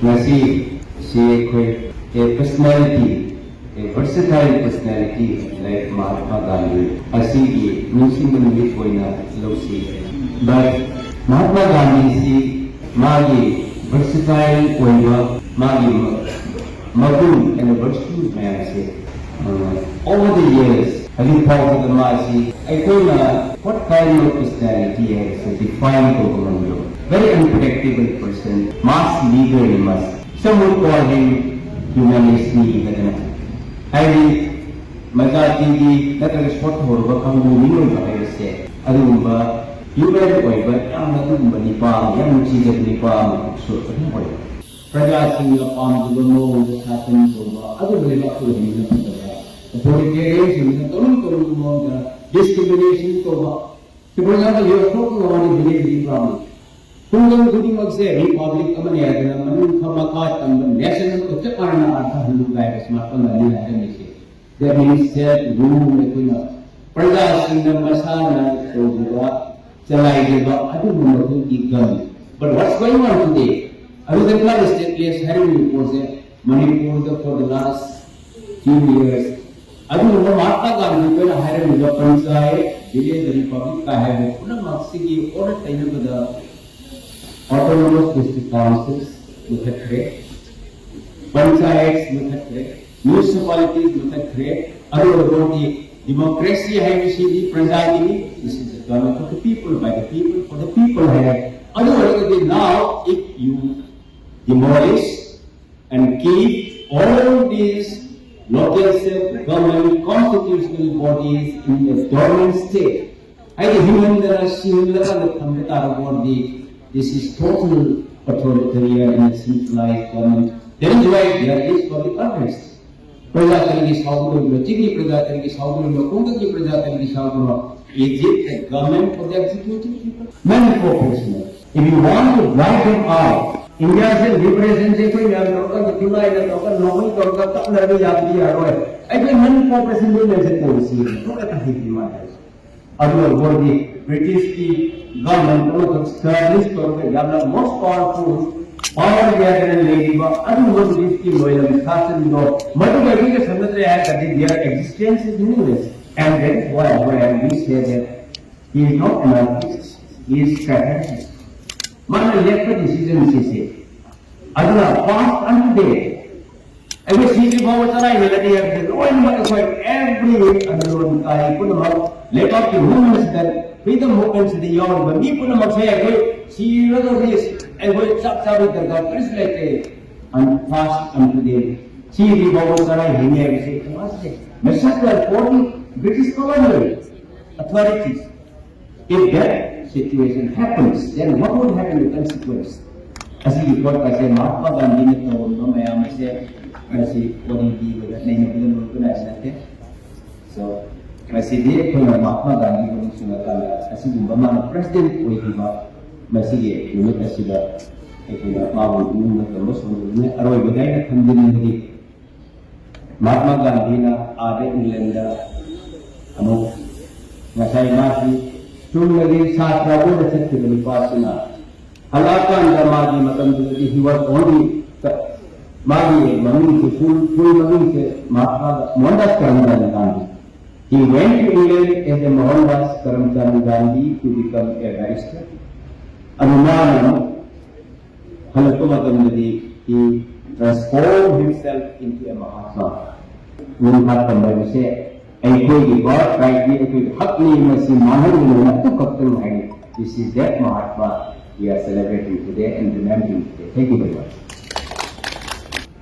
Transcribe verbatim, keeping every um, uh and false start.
ꯉꯁꯤ ꯁꯤ ꯑꯩꯈꯣꯏ a personality, a versatile personality like Mahatma Gandhi ꯑꯁꯤꯒꯤ ꯅꯤꯡꯁꯤꯡꯕ ꯅꯨꯃꯤꯠ ꯑꯣꯏꯅ ꯂꯧꯁꯤ꯫ But Mahatma Gandhi ꯁꯤ ꯃꯥꯒꯤ versatile ꯑꯣꯏꯕ ꯃꯥꯒꯤ ꯃ- ꯃꯒꯨꯟ and virtues ꯃꯌꯥꯝꯁꯦ over the years ꯍꯧꯖꯤꯛ ꯐꯥꯎꯕꯗ ꯃꯥꯁꯤ ꯑꯩꯈꯣꯏꯅ what kind of personality ꯍꯥꯏꯕꯁꯦ define ꯇꯧꯕ ꯉꯝꯗꯕ very unpredictable person, mass leader ꯅꯤ ꯃꯥꯁꯤ꯫ Some would call him humanist ꯅꯤ ꯍꯥꯏꯗꯅ, ꯍꯥꯏꯗꯤ ꯃꯖꯥꯇꯤꯒꯤ ꯅꯠꯇ꯭ꯔꯒ ꯁꯣꯠꯊꯍꯧꯔꯕ ꯀꯥꯡꯕꯨ ꯃꯤꯑꯣꯏꯕ ꯍꯥꯏꯕꯁꯦ ꯑꯗꯨꯒꯨꯝꯕ human ꯑꯣꯏꯕ ꯌꯥꯝꯅ ꯑꯗꯨꯒꯨꯝꯕ ꯅꯤꯄꯥ ꯑꯃ, ꯌꯥꯝ ꯅꯨꯡꯁꯤꯖꯕ ꯅꯤꯄꯥ ꯑꯃꯈꯛꯁꯨ ꯑꯗꯨꯝ ꯑꯣꯏ꯫ ꯄ꯭ꯔꯖꯥꯁꯤꯡꯅ ꯄꯥꯝꯖꯕ ꯃꯑꯣꯡꯗ ꯁꯥꯁꯟ ꯇꯧꯕ ꯑꯗꯨꯒꯨꯝꯕ ꯂꯩꯕꯥꯛ ꯑꯣꯏꯍꯟꯕꯅ ꯐꯖꯕ, authoritarian ꯁꯤꯡꯅ ꯇꯧꯅꯤꯡ ꯇꯧꯅꯤꯡꯕ ꯃꯑꯣꯡꯗ discrimination ꯇꯧꯕ꯫ For example, you are talking about the delivery problem. ꯈꯨꯡꯒꯪ ꯈꯨꯗꯤꯡꯃꯛꯁꯦ republic ꯑꯃꯅꯤ ꯍꯥꯏꯗꯅ ꯃꯅꯤꯡ ꯃꯈꯥ ꯇꯝꯕ national ꯆꯞ ꯃꯥꯟꯅꯅ ꯑꯥꯔꯊ ꯍꯜꯂꯨ ꯍꯥꯏꯕ ꯁꯨꯃꯥꯏꯅ ꯍꯥꯏꯔꯝꯃꯤꯁꯦ꯫ That means self rule ꯑꯩꯈꯣꯏꯅ ꯄ꯭ꯔꯖꯥꯁꯤꯡꯅ ꯃꯁꯥꯅ ꯇꯧꯖꯕ ꯆꯂꯥꯏꯖꯕ ꯑꯗꯨꯒꯨꯝꯕ ꯃꯈꯜꯒꯤ gun. But what's going on today? ꯑꯗꯨꯗ ꯀꯃꯥꯏꯅ stateless ꯍꯥꯏꯔꯤꯕ ꯄꯣꯠꯁꯦ ꯃꯅꯤꯄꯨꯔꯗ for the last few years ꯑꯗꯨꯒꯨꯝꯕ ꯃꯍꯥꯇꯃꯥ ꯒꯥꯟꯙꯤ ꯑꯩꯈꯣꯏꯅ ꯍꯥꯏꯔꯝꯃꯤꯕ ꯄꯟꯆꯥꯌꯠ, village republic ꯀ ꯍꯥꯏꯕ ꯄꯨꯝꯅꯃꯛꯁꯤꯒꯤ ꯑꯣꯟꯅ ꯇꯩꯅꯕꯗ autonomous district councils ꯃꯨꯊꯠꯈ꯭ꯔꯦ, panchayat ꯃꯨꯊꯠꯈ꯭ꯔꯦ, municipalities ꯃꯨꯊꯠꯈ꯭ꯔꯦ꯫ ꯑꯗꯨ ꯑꯣꯏꯔꯕꯗꯤ democracy ꯍꯥꯏꯕꯁꯤꯗꯤ ꯄ꯭ꯔꯖꯥꯒꯤꯅꯤ, this is the government of the people, by the people, for the people ꯍꯥꯏꯔꯦ꯫ ꯑꯗꯨ ꯑꯣꯏꯔꯒꯗꯤ now if you demolish and keep all these local self government constitutional bodies in a dormant state, ꯍꯥꯏꯗꯤ ꯍꯤꯡꯍꯟꯗꯅ ꯁꯤꯍꯜꯂꯀꯥꯟꯗ ꯊꯝꯕ ꯇꯥꯔꯕ ꯑꯣꯏꯔꯗꯤ this is total authoritarian and centralized government. That is why there is public unrest. ꯄ꯭ꯔꯖꯥ ꯀꯔꯤꯒꯤ ꯁꯥꯎꯒꯗꯧꯔꯤꯕꯅꯣ? ꯆꯤꯡꯒꯤ ꯄ꯭ꯔꯖꯥ ꯀꯔꯤꯒꯤ ꯁꯥꯎꯒꯗꯧꯔꯤꯕꯅꯣ? ꯈꯨꯡꯒꯪꯒꯤ ꯄ꯭ꯔꯖꯥ ꯀꯔꯤꯒꯤ ꯁꯥꯎꯒꯗꯧꯔꯤꯕꯅꯣ? Is it the government of the executive people? Non-professional. If you want to drive them out, ꯏꯟꯗꯤꯌꯥꯁꯦ liberation ꯁꯦ ꯑꯩꯈꯣꯏ ꯃꯌꯥꯝ ꯇꯧꯔꯒ ꯈꯨꯠꯂꯥꯏꯅ ꯇꯧꯔꯒ ꯅꯣꯡꯃꯩ ꯇꯧꯔꯒ ꯀꯞꯅꯔꯒ ꯌꯥꯕꯗꯤ ꯌꯥꯔꯣꯏ꯫ ꯑꯩꯈꯣꯏ non-professional ꯁꯦ ꯇꯧꯁꯤ꯫ ꯊꯣꯛꯂꯒ ꯍꯩꯇ꯭ꯔꯤ ꯃꯥꯜꯂꯦ꯫ ꯑꯗꯨ ꯑꯣꯏꯔꯕꯗꯤ ꯕ꯭ꯔꯤꯇꯤꯁꯀꯤ ꯒꯚꯔꯟꯃꯦꯟꯠ ꯑꯃꯈꯛ ꯁ꯭ꯇꯥꯕ꯭ꯂꯤꯁ ꯇꯧꯔꯒ ꯌꯥꯝꯅ most powerful ꯄꯥꯋꯔ ꯀꯌꯥꯗꯅ ꯂꯩꯔꯤꯕ ꯑꯗꯨꯒꯨꯝꯕ ꯕ꯭ꯔꯤꯇꯤꯁꯀꯤ ꯂꯣꯏꯂꯝ ꯁꯥꯁꯟꯗꯣ ꯃꯗꯨꯒ ꯑꯩꯈꯣꯏꯒ ꯁꯝꯅꯗ꯭ꯔꯦ ꯍꯥꯏꯔꯒꯗꯤ their existence is meaningless. And that is why, why we say that he is not an artist, he is strategist. ꯃꯥꯅ ꯂꯦꯞꯄ ꯗꯤꯁꯤꯖꯟꯁꯤꯁꯦ ꯑꯗꯨꯅ past and today ꯑꯩꯈꯣꯏ ꯁꯤꯗ꯭ꯔꯤ ꯐꯥꯎꯕ ꯆꯔꯥꯏ ꯍꯦꯜꯂꯅꯤ ꯍꯥꯏꯕꯁꯦ ꯂꯣꯏꯅꯃꯛ ꯑꯩꯈꯣꯏ every ꯑꯅꯂꯣꯟ ꯀꯥꯔꯤ ꯄꯨꯝꯅꯃꯛ ꯂꯩꯕꯥꯛꯀꯤ ꯃꯐꯝ ꯑꯁꯤꯗ freedom movement ꯁꯤꯗ ꯌꯥꯎꯔꯤꯕ ꯃꯤ ꯄꯨꯝꯅꯃꯛꯁꯦ ꯑꯩꯈꯣꯏ ꯁꯤꯔꯒ ꯑꯩꯈꯣꯏ ꯆꯥꯛ ꯆꯥꯕꯒꯤ ꯗꯔꯀꯥꯔ ꯀꯔꯤꯁꯨ ꯂꯩꯇꯦ꯫ And past and today ꯁꯤꯗ꯭ꯔꯤ ꯐꯥꯎꯕ ꯆꯔꯥꯏ ꯍꯤꯡꯉꯦ ꯍꯥꯏꯕꯁꯦ ꯀꯅꯥꯁꯨ ꯂꯩꯇꯦ. Mister Paul, British colonial authorities. If that situation happens, then what would happen, the consequence? ꯑꯁꯤꯒꯤ ꯄꯣꯠ ꯑꯁꯦ ꯃꯍꯥꯠꯃꯥ ꯒꯥꯟꯙꯤꯅ ꯇꯧꯔꯝꯕ ꯃꯌꯥꯝ ꯑꯁꯦ ꯃꯁꯤ ꯋꯥꯔꯤ ꯂꯤꯕꯗ ꯅꯩꯅꯕꯗ ꯂꯣꯏꯕ ꯅꯥꯏꯕ ꯅꯠꯇꯦ. So ꯃꯁꯤꯗꯤ ꯑꯩꯈꯣꯏꯅ ꯃꯍꯥꯠꯃꯥ ꯒꯥꯟꯙꯤꯕꯨ ꯅꯤꯡꯁꯤꯡꯂꯀꯥꯟꯗ ꯑꯁꯤꯒꯨꯝꯕ ꯃꯥꯅ ꯄ꯭ꯔꯦꯁꯤꯗꯦꯟꯠ ꯑꯣꯏꯈꯤꯕ ꯃꯁꯤꯒꯤ ꯅꯨꯃꯤꯠ ꯑꯁꯤꯗ ꯑꯩꯈꯣꯏꯅ ꯃꯥꯕꯨ ꯅꯤꯡꯕ ꯇꯧꯕ ꯁꯣꯟꯗꯕꯅꯤ. ꯑꯔꯣꯏꯕꯗ ꯑꯩꯅ ꯊꯝꯖꯅꯤꯡꯕꯗꯤ ꯃꯍꯥꯠꯃꯥ ꯒꯥꯟꯙꯤꯅ ꯑꯥꯗ ꯏꯪꯂꯦꯟꯗ ꯑꯃꯨꯛ ꯉꯁꯥꯏ ꯃꯥꯁꯤ ꯆꯨꯝꯅꯒꯤ ꯁꯥꯇ꯭ꯔ ꯑꯣꯏꯅ ꯆꯠꯈꯤꯕ ꯅꯨꯄꯥꯁꯤꯅ ꯍꯜꯂꯛꯑꯀꯥꯟꯗ ꯃꯥꯒꯤ ꯃꯇꯝꯗꯨꯗꯗꯤ he was only ꯃꯥꯒꯤ ꯃꯃꯤꯡꯁꯦ ꯐꯨꯜ ꯐꯨꯜ ꯃꯃꯤꯡꯁꯦ Mahatma ꯃꯣꯍꯟꯗꯥꯁ ꯀꯔꯝꯆꯥꯟꯗ Gandhi. He went to England as a Mohandas Karamchand Gandhi to become a barrister. ꯑꯗꯨ ꯃꯥꯅ ꯑꯃꯨꯛ ꯍꯜꯂꯛꯄ ꯃꯇꯝꯗꯗꯤ he transformed himself into a Mahatma. ꯅꯤꯡꯈꯥ ꯇꯝꯕ ꯍꯥꯏꯕꯁꯦ ꯑꯩꯈꯣꯏꯒꯤ ꯕꯔꯊ ꯔꯥꯏꯠꯅꯤ, ꯑꯩꯈꯣꯏꯒꯤ ꯍꯛꯅꯤ, ꯃꯁꯤ ꯃꯥꯡꯍꯟꯒꯅꯨ ꯍꯥꯏꯅ ꯑꯗꯨ ꯈꯛꯇꯪ ꯍꯥꯏꯔꯤ. This is that Mahatma we are celebrating today and remembering today. Thank you very much.